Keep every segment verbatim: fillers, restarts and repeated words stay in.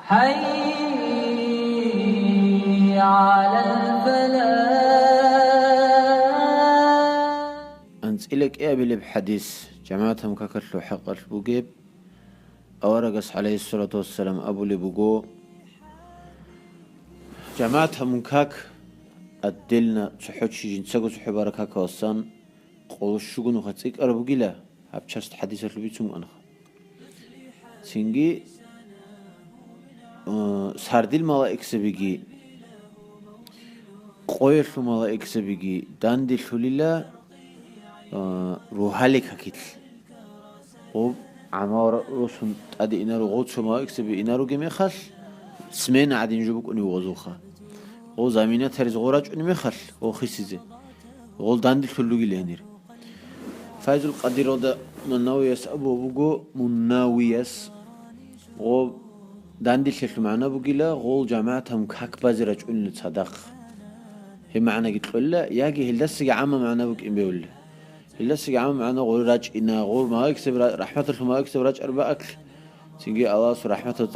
حي على الفلاح. АнцӀила кӀиабилеб хӀадис, жамагӀат гьабун какалъул хӀакъалъ бугеб. Аварагас, гӀалайгьиссалату вассалам, абулеб буго: «ЖамагӀат гьабун как, отдельно цохӀо чи жинцаго цохӀо бараб какалдасан къоло щуго нухалъ цӀикӀкӀараб бугила», гьаб часть хӀадисалъул бицун букӀанаха. Цинги, э, сардил малаикзабиги, къоялъул малаикзабиги данделъулила, э, рогьалил какилъ. Гъоб гӀамал ра-, росун тӀаде инаро, гъо цо малаикзаби инарогеб мехалъ, смена гӀадин жо букӀунеб гъозулха. Гъо заминат гьаризе гъо рачӀунеб мехалъ, гъо хисизе. Гъол данделъул ругел гьанир. Файзул Къадиралда Муннавияс абулеб буго, Муннавияс, гъо данделъиялъул магӀна бугила, гъол жамагӀат гьабун как базе рачӀунела цадахъ. Гьеб магӀнаги кьолила, яги гьелдасаги гӀамма магӀна букӀин бегьулила. Гьелдасаги гӀамма магӀна гъоре рачӀина, гъо малаикзаби ра-, рахӀматалъул малаикзаби рачӀараб бакӀалъ, цинги Аллагьасул рахӀматал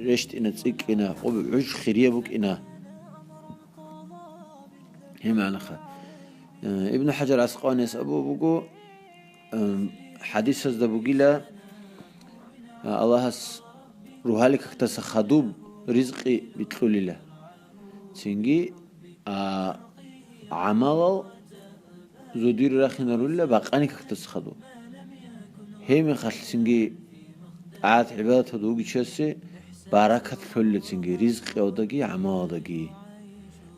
рещтӀина, цӀикӀкӀина, гъо гӀуж хирияб букӀина. Гьеб магӀнаха. Э, Ибн ХӀажар ГӀаскъаланияс абулеб буго, э, хӀадисазда бугила, э, Аллагьас рогьалил какдаса хадуб ризкъи бикьулила. Цинги, а, гӀамалал зодире рахинарулила бакъанил какдаса хадуб. Гьеб мехалъ цинги тӀагӀат-гӀибадаталда вугев чиясе баракат лъолила цинги ризкъиялдаги гӀамалалдаги.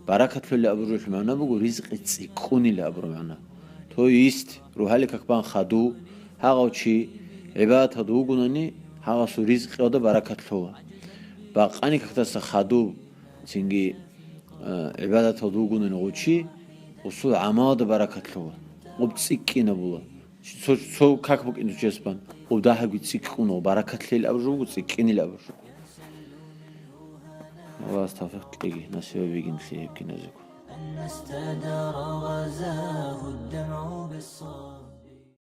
Баракат лъолила абуралъул магӀна буго ризкъи цӀикӀкӀунила абураб магӀна. То есть, рогьалил как бан хадув, гьагъав чи гӀибадаталда вугонани, гьагъасул ризкъиялда баракат лъола. Бакъанил какдаса хадуб, цинги, э, гӀибадаталда вугонани гъов чи, гъосул гӀамалалда баракат лъола. Гъоб цӀикӀкӀинабула. Цо, цо как букӀин цо чияс бан, гъоб дагьабги цӀикӀкӀуна, баракат лъейилан абураб жо буго, цӀикӀкӀинилан абураб жо буго. Аллагьас тавфикъ кьеги, насибаб бигин лъие гьеб киназего.